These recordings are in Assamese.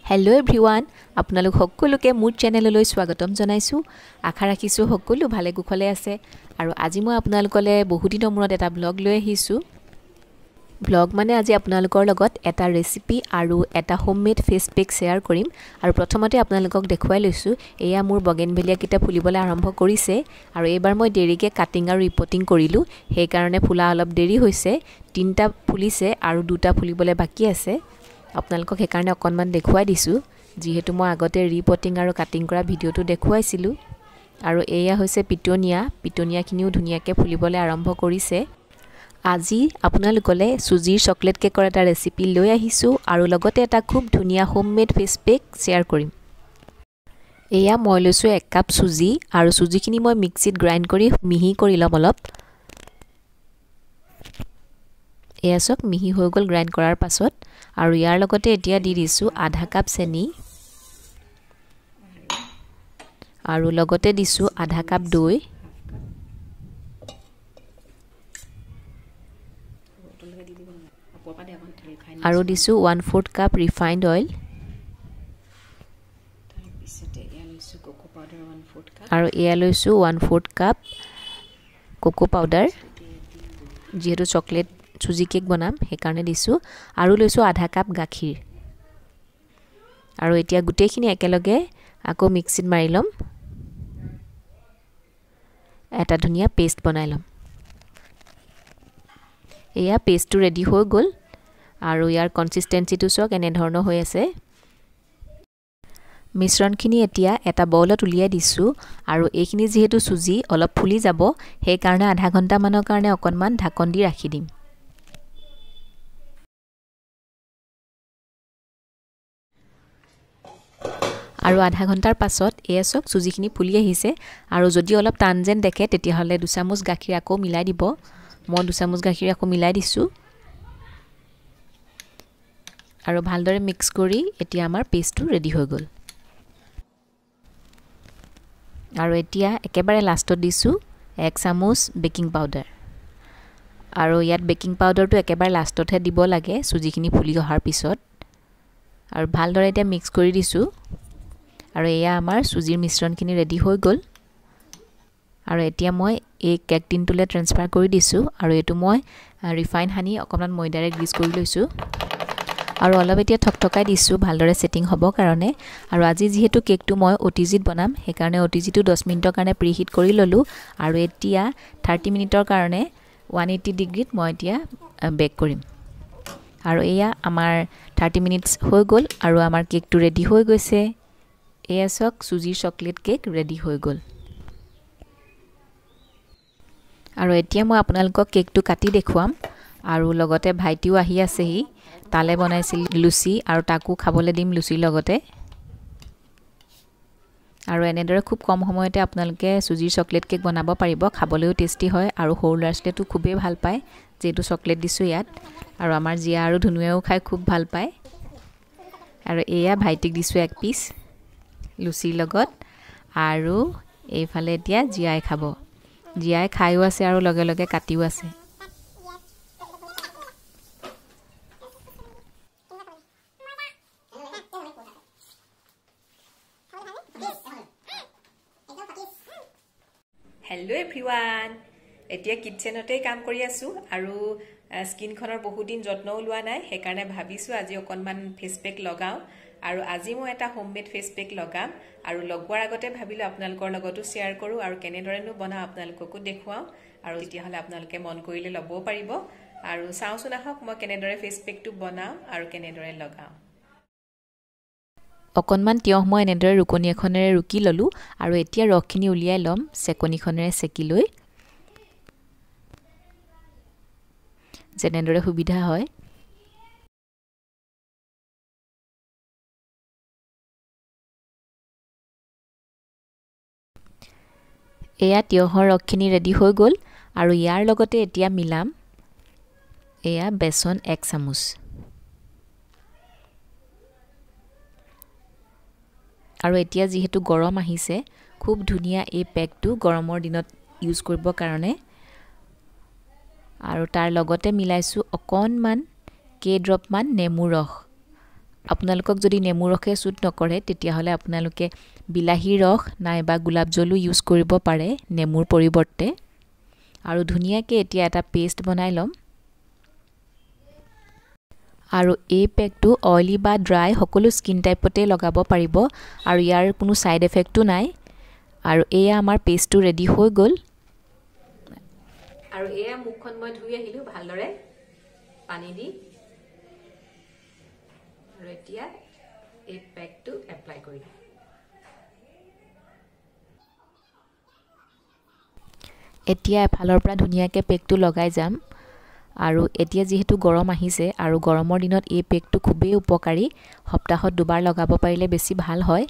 হেল্ল' এভৰিৱান, আপোনালোক সকলোকে মোৰ চেনেললৈ স্বাগতম জনাইছোঁ। আশা ৰাখিছোঁ সকলো ভালে কুশলে আছে। আৰু আজি মই আপোনালোকলৈ বহুদিনৰ মূৰত এটা ব্লগ লৈ আহিছোঁ। ব্লগ মানে আজি আপোনালোকৰ লগত এটা ৰেচিপি আৰু এটা হোমমেড ফেচ পেক শ্বেয়াৰ কৰিম। আৰু প্ৰথমতে আপোনালোকক দেখুৱাই লৈছোঁ, এয়া মোৰ বগেনভেলিয়াকেইটা ফুলিবলৈ আৰম্ভ কৰিছে। আৰু এইবাৰ মই দেৰিকৈ কাটিং আৰু ৰিপটিং কৰিলোঁ, সেইকাৰণে ফুলা অলপ দেৰি হৈছে। তিনিটা ফুলিছে আৰু দুটা ফুলিবলৈ বাকী আছে। আপোনালোকক সেইকাৰণে অকণমান দেখুৱাই দিছোঁ, যিহেতু মই আগতে ৰিপটিং আৰু কাটিং কৰা ভিডিঅ'টো দেখুৱাইছিলোঁ। আৰু এয়া হৈছে পিটনীয়া, পিটনীয়াখিনিও ধুনীয়াকৈ ফুলিবলৈ আৰম্ভ কৰিছে। আজি আপোনালোকলৈ চুজিৰ চকলেট কেকৰ এটা ৰেচিপি লৈ আহিছোঁ আৰু লগতে এটা খুব ধুনীয়া হোমমেড ফেচ পেক শ্বেয়াৰ কৰিম। এয়া মই লৈছোঁ 1 কাপ চুজি আৰু চুজিখিনি মই মিক্সিত গ্ৰাইণ্ড কৰি মিহি কৰি ল'ম অলপ। এয়া চাওক, মিহি হৈ গ'ল গ্ৰাইণ্ড কৰাৰ পাছত। আৰু ইয়াৰ লগতে এতিয়া দি দিছোঁ আধা কাপ চেনি আৰু লগতে দিছোঁ আধা কাপ দৈ। আৰু দিছোঁ 1/4 কাপ ৰিফাইণ্ড অইল। আৰু এয়া লৈছোঁ 1/4 কাপ কোকো পাউডাৰ, যিহেতু চকলেট চুজি কেক বনাম সেইকাৰণে দিছোঁ। আৰু লৈছোঁ আধা কাপ গাখীৰ। আৰু এতিয়া গোটেইখিনি একেলগে আকৌ মিক্সিত মাৰি ল'ম, এটা ধুনীয়া পেষ্ট বনাই ল'ম। এয়া পেষ্টটো ৰেডি হৈ গ'ল আৰু ইয়াৰ কনচিষ্টেঞ্চিটো চাওক এনেধৰণৰ হৈ আছে। মিশ্ৰণখিনি এতিয়া এটা বউলত উলিয়াই দিছোঁ। আৰু এইখিনি যিহেতু চুজি অলপ ফুলি যাব, সেইকাৰণে আধা ঘণ্টামানৰ কাৰণে অকণমান ঢাকন দি ৰাখি দিম। আৰু আধা ঘণ্টাৰ পাছত এয়া চাওক চুজিখিনি ফুলি আহিছে। আৰু যদি অলপ টান যেন দেখে তেতিয়াহ'লে 2 চামুচ গাখীৰ আকৌ মিলাই দিব। মই 2 চামুচ গাখীৰ আকৌ মিলাই দিছোঁ আৰু ভালদৰে মিক্স কৰি এতিয়া আমাৰ পেষ্টটো ৰেডি হৈ গ'ল। আৰু এতিয়া একেবাৰে লাষ্টত দিছোঁ 1 চামুচ বেকিং পাউডাৰ। আৰু ইয়াত বেকিং পাউডাৰটো একেবাৰে লাষ্টতহে দিব লাগে, চুজিখিনি ফুলি অহাৰ পিছত। আৰু ভালদৰে এতিয়া মিক্স কৰি দিছোঁ। আৰু এয়া আমাৰ চুজিৰ মিশ্ৰণখিনি ৰেডি হৈ গ'ল। আৰু এতিয়া মই এই কেক টিনটোলৈ ট্ৰেন্সফাৰ কৰি দিছোঁ। আৰু এইটো মই ৰিফাইন সানি অকণমান ময়দাৰে গ্ৰীজ কৰি লৈছোঁ আৰু অলপ এতিয়া থকথকাই দিছোঁ ভালদৰে ছেটিং হ'বৰ কাৰণে। আৰু আজি যিহেতু কেকটো মই অ' টি জিত বনাম, সেইকাৰণে অ' টি জিটো 10 মিনিটৰ কাৰণে প্ৰিহিট কৰি ল'লোঁ। আৰু এতিয়া 30 মিনিটৰ কাৰণে 180 ডিগ্ৰীত মই এতিয়া বেক কৰিম। আৰু এয়া আমাৰ 30 মিনিটছ হৈ গ'ল আৰু আমাৰ কেকটো ৰেডি হৈ গৈছে। এয়া চাওক, চুজিৰ চকলেট কেক ৰেডি হৈ গ'ল। আৰু এতিয়া মই আপোনালোকক কেকটো কাটি দেখুৱাম। আৰু লগতে ভাইটিও আহি আছেহি, তালে বনাইছিল লুচি আৰু তাকো খাবলৈ দিম লুচিৰ লগতে। আৰু এনেদৰে খুব কম সময়তে আপোনালোকে চুজিৰ চকলেট কেক বনাব পাৰিব। খাবলৈও টেষ্টি হয় আৰু সৰু ল'ৰা ছোৱালীয়েতো খুবেই ভাল পায়, যিহেতু চকলেট দিছোঁ ইয়াত। আৰু আমাৰ জীয়া আৰু ধুনুৱেও খাই খুব ভাল পায়। আৰু এয়া ভাইটিক দিছোঁ এক পিচ লুচিৰ লগত। আৰু এইফালে এতিয়া জীয়াই খাব। জীয়াই খায়ো আছে আৰু লগে লগে কাটিও আছে। হেল্ল' এভৰিৱান, এতিয়া কিটচেনতেই কাম কৰি আছোঁ আৰু স্কিনখনৰ বহুত দিন যত্নও লোৱা নাই, সেইকাৰণে ভাবিছোঁ আজি অকণমান ফেচ পেক লগাওঁ। আৰু আজি মই এটা হোমমেড ফেচ পেক লগাম। আৰু লগোৱাৰ আগতে ভাবিলোঁ আপোনালোকৰ লগতো শ্বেয়াৰ কৰোঁ আৰু কেনেদৰেনো বনাওঁ আপোনালোককো দেখুৱাওঁ। আৰু তেতিয়াহ'লে আপোনালোকে মন কৰিলে ল'বও পাৰিব। আৰু চাওঁচোন আহক মই কেনেদৰে ফেচ পেকটো বনাওঁ আৰু কেনেদৰে লগাওঁ। অকণমান তিয়ঁহ মই এনেদৰে ৰুকনি এখনেৰে ৰুকি ল'লোঁ আৰু এতিয়া ৰসখিনি উলিয়াই ল'ম চেকনিখনেৰে চেকি লৈ, যেনেদৰে সুবিধা হয়। এয়া তিয়ঁহৰ ৰসখিনি ৰেডি হৈ গ'ল। আৰু ইয়াৰ লগতে এতিয়া মিলাম এয়া বেচন 1 চামুচ। আৰু এতিয়া যিহেতু গৰম আহিছে, খুব ধুনীয়া এই পেকটো গৰমৰ দিনত ইউজ কৰিবৰ কাৰণে। আৰু তাৰ লগতে মিলাইছোঁ অকণমান কেইড্ৰপমান নেমু ৰস। আপোনালোকক যদি নেমু ৰসে ছুট নকৰে তেতিয়াহ'লে আপোনালোকে বিলাহীৰ ৰস নাইবা গোলাপ জলো ইউজ কৰিব পাৰে নেমুৰ পৰিৱৰ্তে। আৰু ধুনীয়াকৈ এতিয়া এটা পেষ্ট বনাই ল'ম। আৰু এই পেকটো অইলি বা ড্ৰাই সকলো স্কিন টাইপতে লগাব পাৰিব আৰু ইয়াৰ কোনো ছাইড এফেক্টো নাই। আৰু এয়া আমাৰ পেষ্টটো ৰেডি হৈ গ'ল। আৰু এয়া মুখখন মই ধুই আহিলোঁ ভালদৰে পানী দি। আৰু এতিয়া এই পেকটো এপ্লাই কৰিম। এতিয়া এফালৰ পৰা ধুনীয়াকৈ পেকটো লগাই যাম। আৰু এতিয়া যিহেতু গৰম আহিছে আৰু গৰমৰ দিনত এই পেকটো খুবেই উপকাৰী। সপ্তাহত দুবাৰ লগাব পাৰিলে বেছি ভাল হয়।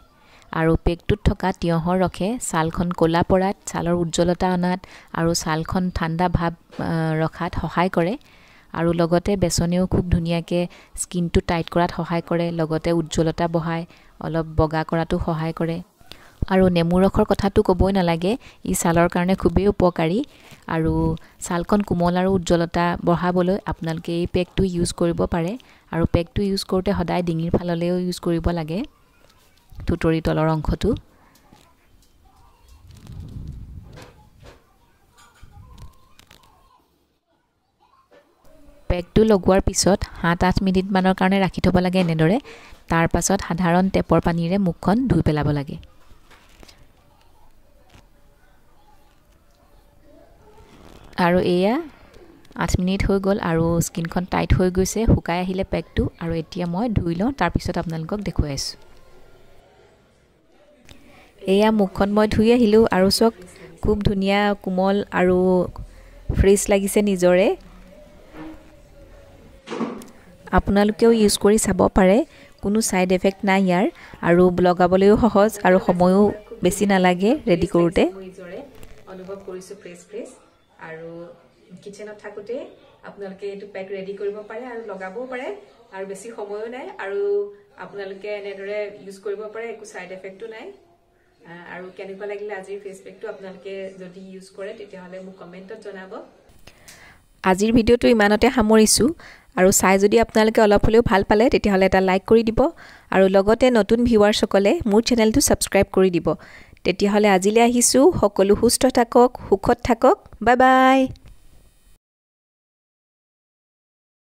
আৰু পেকটোত থকা তিয়ঁহৰ ৰসে ছালখন ক'লা পৰাত, ছালৰ উজ্জ্বলতা অনাত আৰু ছালখন ঠাণ্ডা ভাৱ ৰখাত সহায় কৰে। আৰু লগতে বেচনেও খুব ধুনীয়াকৈ স্কিনটো টাইট কৰাত সহায় কৰে, লগতে উজ্জ্বলতা বঢ়ায়, অলপ বগা কৰাতো সহায় কৰে। আৰু নেমু ৰসৰ কথাটো ক'বই নালাগে, ই ছালৰ কাৰণে খুবেই উপকাৰী। আৰু ছালখন কোমল আৰু উজ্জ্বলতা বঢ়াবলৈ আপোনালোকে এই পেকটো ইউজ কৰিব পাৰে। আৰু পেকটো ইউজ কৰোঁতে সদায় ডিঙিৰ ফাললৈও ইউজ কৰিব লাগে, থুতৰি তলৰ অংশটো। পেকটো লগোৱাৰ পিছত 7-8 মিনিটমানৰ কাৰণে ৰাখি থ'ব লাগে এনেদৰে। তাৰ পাছত সাধাৰণ টেপৰ পানীৰে মুখখন ধুই পেলাব লাগে। আৰু এয়া 8 মিনিট হৈ গ'ল আৰু স্কিনখন টাইট হৈ গৈছে, শুকাই আহিলে পেকটো। আৰু এতিয়া মই ধুই লওঁ, তাৰপিছত আপোনালোকক দেখুৱাই আছোঁ। এয়া মুখখন মই ধুই আহিলোঁ আৰু চাওক খুব ধুনীয়া কোমল আৰু ফ্ৰেছ লাগিছে নিজৰে। আপোনালোকেও ইউজ কৰি চাব পাৰে, কোনো ছাইড এফেক্ট নাই ইয়াৰ। আৰু লগাবলৈও সহজ আৰু সময়ো বেছি নালাগে ৰেডি কৰোঁতে। নিজৰে অনুভৱ কৰিছোঁ ফ্ৰেছ ফ্ৰেছ। আৰু কিটচেনত থাকোঁতে আপোনালোকে এইটো পেক ৰেডি কৰিব পাৰে আৰু লগাবও পাৰে আৰু বেছি সময়ো নাই। আৰু আপোনালোকে এনেদৰে ইউজ কৰিব পাৰে, একো ছাইড এফেক্টো নাই। আৰু কেনেকুৱা লাগিলে আজিৰ ফেচ পেকটো আপোনালোকে যদি ইউজ কৰে তেতিয়াহ'লে মোক কমেণ্টত জনাব। আজিৰ ভিডিঅ'টো ইমানতে সামৰিছোঁ। আৰু চাই যদি আপোনালোকে অলপ হ'লেও ভাল পালে তেতিয়াহ'লে এটা লাইক কৰি দিব আৰু লগতে নতুন ভিউৱাৰ্ছসকলে মোৰ চেনেলটো ছাবস্ক্ৰাইব কৰি দিব। তেতিয়াহ'লে আজিলৈ আহিছোঁ। সকলো সুস্থ থাকক, সুখত থাকক। Bye bye.